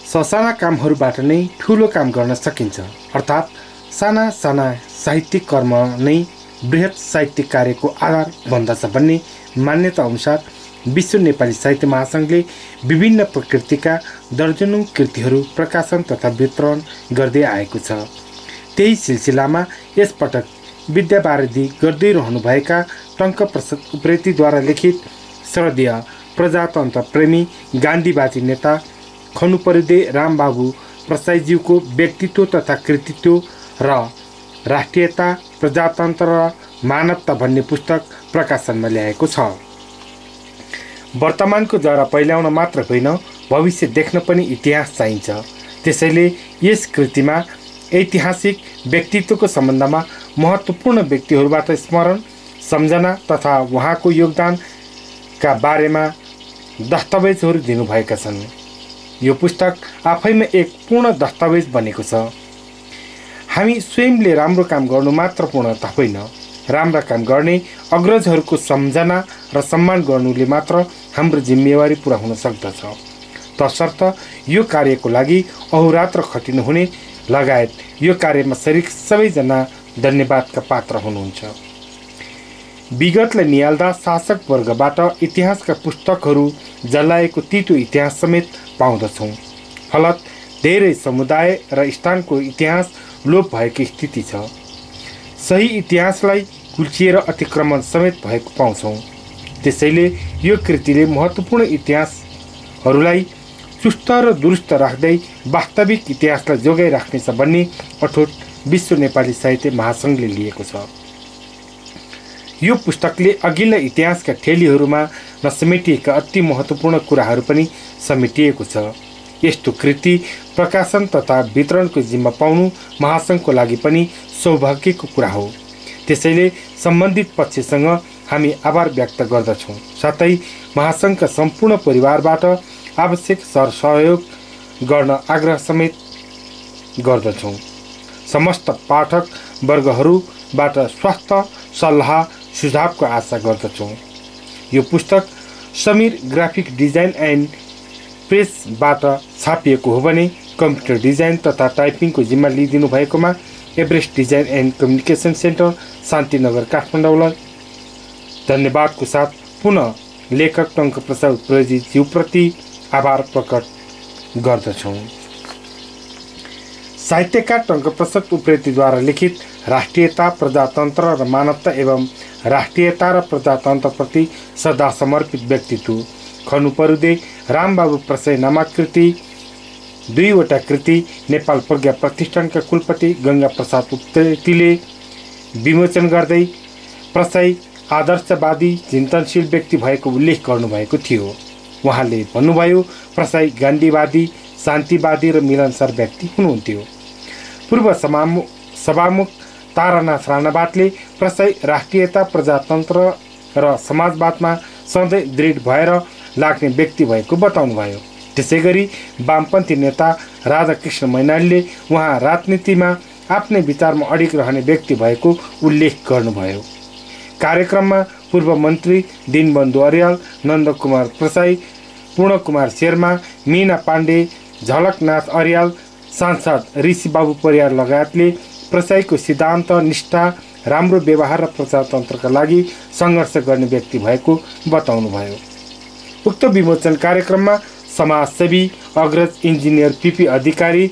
ससाना कामहरूबाट नै ठूलो काम गर्न सकिन्छ, अर्थात् साना साना साहित्यिक कर्म नै बृहत साहित्यिक कार्यको आधार बन्दछ भन्ने मान्यता अनुसार विश्व नेपाली साहित्य महासङ्घले विभिन्न प्रकृतिका दर्जनौं कृतिहरू प्रकाशन तथा वितरण गर्दै आएको छ। त्यही सिलसिलामा यसपटक विद्यावारिधि गर्दै रहनुभएका टङ्कप्रसाद उप्रेतीद्वारा लिखित श्रद्धेय प्रजातन्त्र प्रेमी गान्धीवादी नेता खनुपरिदे रामबाबु प्रसाईज्यूको व्यक्तित्व तथा कृतित्व र राष्ट्रियता, प्रजातन्त्र र मानवता भन्ने पुस्तक प्रकाशनमा ल्याएको छ। वर्तमानको जरा पहिल्याउन मात्र होइन, भविष्य देख्न पनि इतिहास चाहिन्छ। त्यसैले यस कृतिमा ऐतिहासिक व्यक्तित्वको सम्बन्धमा महत्त्वपूर्ण व्यक्तिहरूबाट स्मरण, सम्झना तथा उहाँको योगदानका बारेमा दस्तावेजहरू दिनुभएका छन्। यो पुस्तक आफैमा एक पूर्ण दस्तावेज बनेको छ। हामी स्वयंले राम्रो काम गर्नु मात्र पूर्णता होइन, राम्रा काम गर्ने अग्रजहरूको सम्झना र सम्मान गर्नुले मात्र हाम्रो जिम्मेवारी पुरा हुन सक्दछ। तसर्थ यो कार्यको लागि अहोरात्र खटिनुहुने लगायत यो कार्यमा शरीक सबैजना धन्यवादका पात्र हुनुहुन्छ। विगतलाई निहाल्दा शासक वर्गबाट इतिहासका पुस्तकहरू जलाएको तितो इतिहास समेत पाउँदछौँ। फलत धेरै समुदाय र स्थानको इतिहास लोप भएको स्थिति छ। सही इतिहासलाई कुल्चिएर अतिक्रमण समेत भएको पाउँछौँ। त्यसैले यो कृतिले महत्त्वपूर्ण इतिहासहरूलाई चुस्त र दुरुस्त राख्दै वास्तविक इतिहासलाई जोगाइराख्नेछ भन्ने अठोट विश्व नेपाली साहित्य महासङ्घले लिएको छ। यो पुस्तकले अघिल्ला इतिहासका ठेलीहरूमा नसमेटिएका अति महत्त्वपूर्ण कुराहरू पनि समेटिएको छ। यस्तो कृति प्रकाशन तथा वितरणको जिम्मा पाउनु महासङ्घको लागि पनि सौभाग्यको कुरा हो। त्यसैले सम्बन्धित पक्षसँग हामी आभार व्यक्त गर्दछौँ। साथै महासङ्घका सम्पूर्ण परिवारबाट आवश्यक सहयोग गर्न आग्रह समेत गर्दछौँ। समस्त पाठक वर्गहरूबाट स्वास्थ्य सल्लाह सुझावको आशा गर्दछौँ। यो पुस्तक समीर ग्राफिक डिजाइन एन्ड प्रेसबाट छापिएको हो भने कम्प्युटर डिजाइन तथा टाइपिङको जिम्मा लिइदिनु भएकोमा Everest design and communication centre Shantinagar काठमाडौँलाई धन्यवादको साथ पुनः लेखक टङ्कप्रसाद उप्रेतीज्यूप्रति आभार प्रकट गर्दछौँ। साहित्यकार टङ्कप्रसाद उप्रेतीद्वारा लिखित राष्ट्रियता, प्रजातन्त्र र मानवता एवं राष्ट्रियता र प्रजातन्त्रप्रति सदा समर्पित व्यक्तित्व खनुपरुदे रामबाबु प्रसाई नामक कृति, दुईवटा कृति नेपाल प्रज्ञा प्रतिष्ठानका कुलपति गङ्गा प्रसाद उप्रेतीले विमोचन गर्दै प्रसाई आदर्शवादी चिन्तनशील व्यक्ति भएको उल्लेख गर्नुभएको थियो। उहाँले भन्नुभयो, प्रसाई गान्धीवादी, शान्तिवादी र मिलनसार व्यक्ति हुनुहुन्थ्यो। पूर्व सभामुख तारानाथ राणावादले प्रसाई राष्ट्रियता, प्रजातन्त्र र समाजवादमा सधैँ दृढ भएर लाग्ने व्यक्ति भएको बताउनुभयो। त्यसैगरी वामपन्थी नेता राधाकृष्ण मैनालीले उहाँ राजनीतिमा आफ्नै विचारमा अडिग रहने व्यक्ति भएको उल्लेख गर्नुभयो। कार्यक्रममा पूर्व मन्त्री दीनबन्धु अर्याल, नन्दकुमार प्रसाई, पूर्णकुमार शर्मा, मीना पाण्डे, झलकनाथ अर्याल, सांसद ऋषिबाबु परियार लगायतले प्रसाईको सिद्धान्त, निष्ठा, राम्रो व्यवहार र प्रजातन्त्रका लागि सङ्घर्ष गर्ने व्यक्ति भएको बताउनुभयो। उक्त विमोचन कार्यक्रममा समाजसेवी अग्रज इन्जिनियर पीपी अधिकारी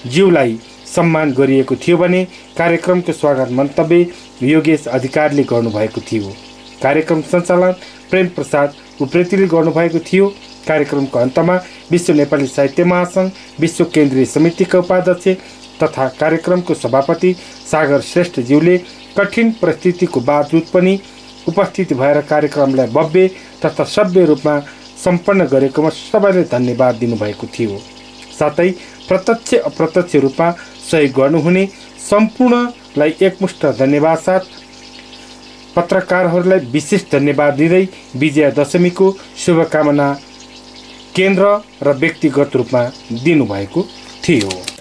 ज्यूलाई सम्मान गरिएको थियो भने कार्यक्रमको स्वागत मन्तव्य योगेश अधिकारीले गर्नुभएको थियो। कार्यक्रम सञ्चालन प्रेम प्रसाद उप्रेतीले गर्नुभएको थियो। कार्यक्रमको अन्तमा विश्व नेपाली साहित्य महासङ्घ विश्व केन्द्रीय समितिका उपाध्यक्ष तथा कार्यक्रमको सभापति सागर श्रेष्ठज्यूले कठिन परिस्थितिको बावजुद पनि उपस्थित भएर कार्यक्रमलाई भव्य तथा सभ्य रूपमा सम्पन्न गरेकोमा सबैले धन्यवाद दिनुभएको थियो। साथै प्रत्यक्ष अप्रत्यक्ष रूपमा सहयोग गर्नुहुने सम्पूर्णलाई एकमुष्ट धन्यवाद साथ पत्रकारहरूलाई विशेष धन्यवाद दिँदै विजयादशमीको शुभकामना केन्द्र र व्यक्तिगत रूपमा दिनुभएको थियो।